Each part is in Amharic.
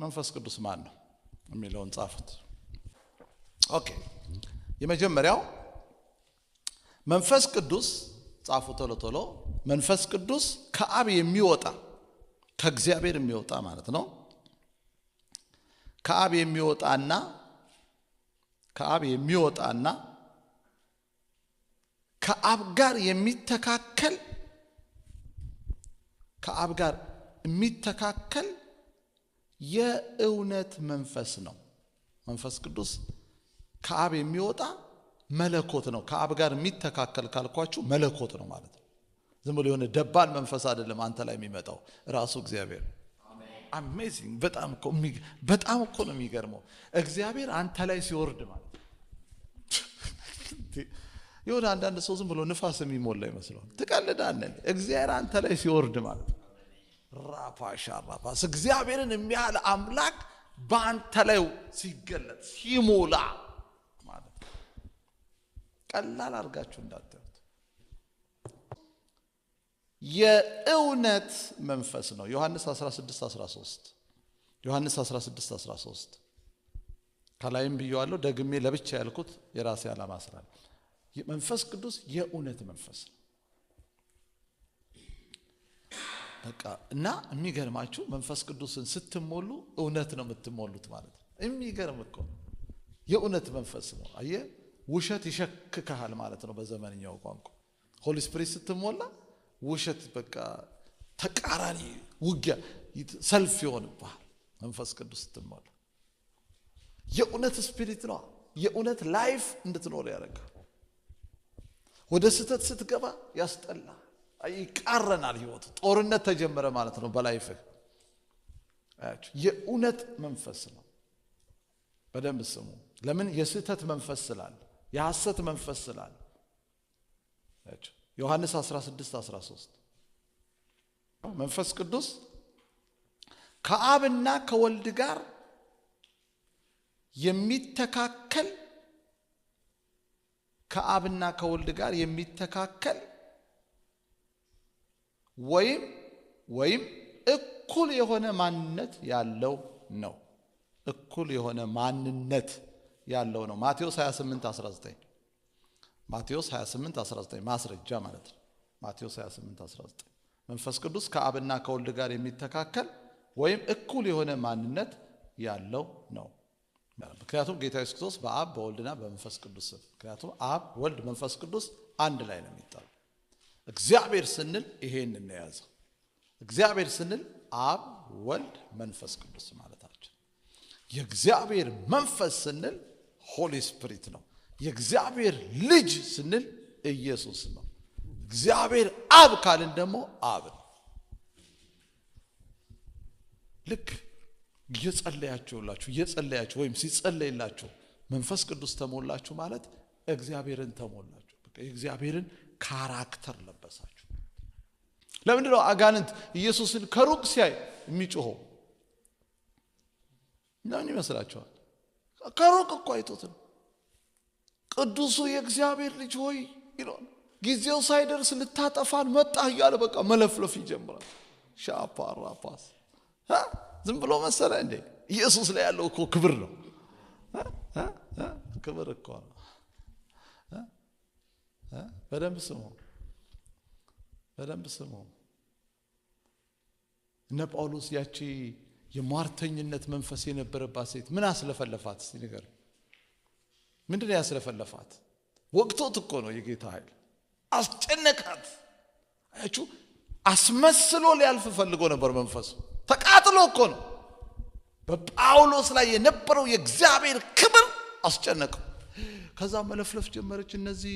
መንፈስ ቅዱስ ማን ነው የሚለውን ጻፉት። Okay፣ የመጀመሪያው መንፈስ ቅዱስ ጻፉ ቶሎ ቶሎ። መንፈስ ቅዱስ ከአብ የሚወጣ፣ ከእግዚአብሔር የሚወጣ ማለት ነው። ከአብ የሚወጣና ከአብ የሚወጣና ከአብ ጋር የሚተካከል፣ ከአብ ጋር የሚተካከል የእውነት መንፈስ ነው። መንፈስ ቅዱስ ከአብ የሚወጣ መለኮት ነው። ከአብ ጋር የሚተካከል ካልኳችሁ መለኮት ነው ማለት ነው። ዝም ብሎ የሆነ ደባል መንፈስ አይደለም አንተ ላይ የሚመጣው፣ ራሱ እግዚአብሔር። Amazing! በጣም እኮ ነው የሚገርመው። እግዚአብሔር አንተ ላይ ሲወርድ ማለት ነው። የሆነ አንዳንድ ሰው ዝም ብሎ ንፋስ የሚሞላ ይመስለዋል። ትቀልዳለህ። እግዚአብሔር አንተ ላይ ሲወርድ ማለት ነው። ራፓሻ ራፓስ፣ እግዚአብሔርን የሚያህል አምላክ በአንተ ላይ ሲገለጥ፣ ሲሞላ ማለት ነው። ቀላል አድርጋችሁ እንዳታዩት። የእውነት መንፈስ ነው። ዮሐንስ 16 13፣ ዮሐንስ 16 13። ከላይም ብየዋለሁ፣ ደግሜ ለብቻ ያልኩት የራሴ ዓላማ ስላለ መንፈስ ቅዱስ የእውነት መንፈስ ነው። በቃ እና የሚገርማችሁ መንፈስ ቅዱስን ስትሞሉ እውነት ነው የምትሞሉት ማለት ነው። የሚገርም እኮ ነው። የእውነት መንፈስ ነው። አየህ፣ ውሸት ይሸክክሃል ማለት ነው በዘመንኛው ቋንቋ። Holy Spirit ስትሞላ ውሸት በቃ ተቃራኒ ውጊያ ሰልፍ ይሆንብሃል። መንፈስ ቅዱስ ስትሞላ የእውነት spirit ነው። የእውነት life እንድትኖር ያደርጋል። ወደ ስህተት ስትገባ ያስጠላ፣ ይቃረናል ህይወት። ጦርነት ተጀመረ ማለት ነው በ life ህ። የእውነት መንፈስ ነው። በደንብ ስሙ። ለምን? የስህተት መንፈስ ስላለ፣ የሐሰት መንፈስ ስላለ። ዮሐንስ 16 13። መንፈስ ቅዱስ ከአብና ከወልድ ጋር የሚተካከል፣ ከአብና ከወልድ ጋር የሚተካከል ወይም እኩል የሆነ ማንነት ያለው ነው። እኩል የሆነ ማንነት ያለው ነው። ማቴዎስ 28 19፣ ማቴዎስ 28 19 ማስረጃ ማለት ነው። ማቴዎስ 28 19። መንፈስ ቅዱስ ከአብና ከወልድ ጋር የሚተካከል ወይም እኩል የሆነ ማንነት ያለው ነው። ምክንያቱም ጌታ ኢየሱስ ክርስቶስ በአብ በወልድና በመንፈስ ቅዱስ ስም፣ ምክንያቱም አብ፣ ወልድ፣ መንፈስ ቅዱስ አንድ ላይ ነው የሚጠራው። እግዚአብሔር ስንል ይሄን እንያዘው። እግዚአብሔር ስንል አብ፣ ወልድ፣ መንፈስ ቅዱስ ማለታችን። የእግዚአብሔር መንፈስ ስንል Holy Spirit ነው። የእግዚአብሔር ልጅ ስንል ኢየሱስ ነው። እግዚአብሔር አብ ካልን ደግሞ አብ ነው። ልክ እየጸለያችሁ ወይም ሲጸለይላችሁ መንፈስ ቅዱስ ተሞላችሁ ማለት እግዚአብሔርን ተሞላችሁ። በቃ የእግዚአብሔርን character ለበሳችሁ። ለምንድን ነው አጋንንት ኢየሱስን ከሩቅ ሲያይ የሚጮኸው? ለምን ይመስላችኋል? ከሩቅ እኮ አይቶት ነው። "ቅዱሱ የእግዚአብሔር ልጅ ሆይ" ይለዋል። "ጊዜው ሳይደርስ ልታጠፋን መጣህ" እያለ በቃ መለፍለፍ ይጀምራል። ሻፓራፓስ፣ ዝም ብሎ መሰለ እንዴ? ኢየሱስ ላይ ያለው እኮ ክብር ነው። ክብር እኮ ነው። በደንብ ስሙ፣ በደንብ ስሙ። እነ ጳውሎስ ያቺ የሟርተኝነት መንፈስ የነበረባት ሴት ምን አስለፈለፋት? እስቲ ንገር። ምንድን ነው ያስለፈለፋት? ወቅቶት እኮ ነው፣ የጌታ ኃይል አስጨነቃት። አያችሁ፣ አስመስሎ ሊያልፍ ፈልጎ ነበር። መንፈሱ ተቃጥሎ እኮ ነው። በጳውሎስ ላይ የነበረው የእግዚአብሔር ክብር አስጨነቀው። ከዛ መለፍለፍ ጀመረች። "እነዚህ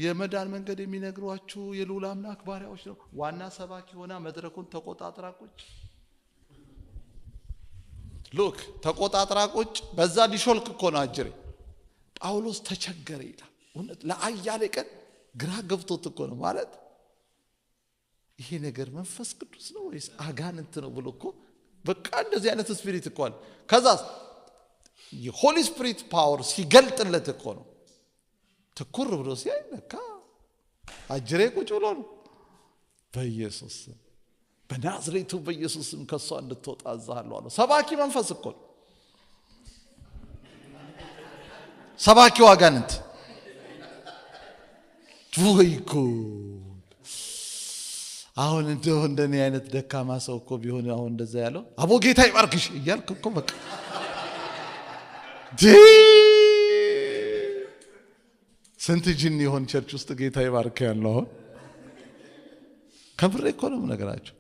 የመዳን መንገድ የሚነግሯችሁ የልዑል አምላክ ባሪያዎች ነው።" ዋና ሰባኪ ሆና መድረኩን ተቆጣጥራ ቁጭ፣ look፣ ተቆጣጥራ ቁጭ። በዛ ሊሾልክ እኮ ነው አጅሬ። ጳውሎስ ተቸገረ ይላል። እውነት ለአያሌ ቀን ግራ ገብቶት እኮ ነው፣ ማለት ይሄ ነገር መንፈስ ቅዱስ ነው ወይስ አጋንንት ነው ብሎ እኮ። በቃ እንደዚህ አይነት spirit እኮ አለ። ከዛ የ Holy Spirit power ሲገልጥለት እኮ ነው ትኩር ብሎ ሲያይ ለካ አጅሬ ቁጭ ብሎ ነው። በኢየሱስ ስም። በናዝሬቱ በኢየሱስ ስም ከሷ እንድትወጣ አዝሃለሁ አለው። ሰባኪ መንፈስ እኮ ነው። ሰባኪው አጋንንት። ወይ ጉድ! አሁን እንደው እንደኔ አይነት ደካማ ሰው እኮ ቢሆን አሁን እንደዛ ያለው አቦ ጌታ ይባርክሽ እያልክ እኮ በቃ ስንት ጅን ይሆን church ውስጥ ጌታ ይባርክ ያለው። አሁን ከምሬ እኮ ነው የምነግራቸው።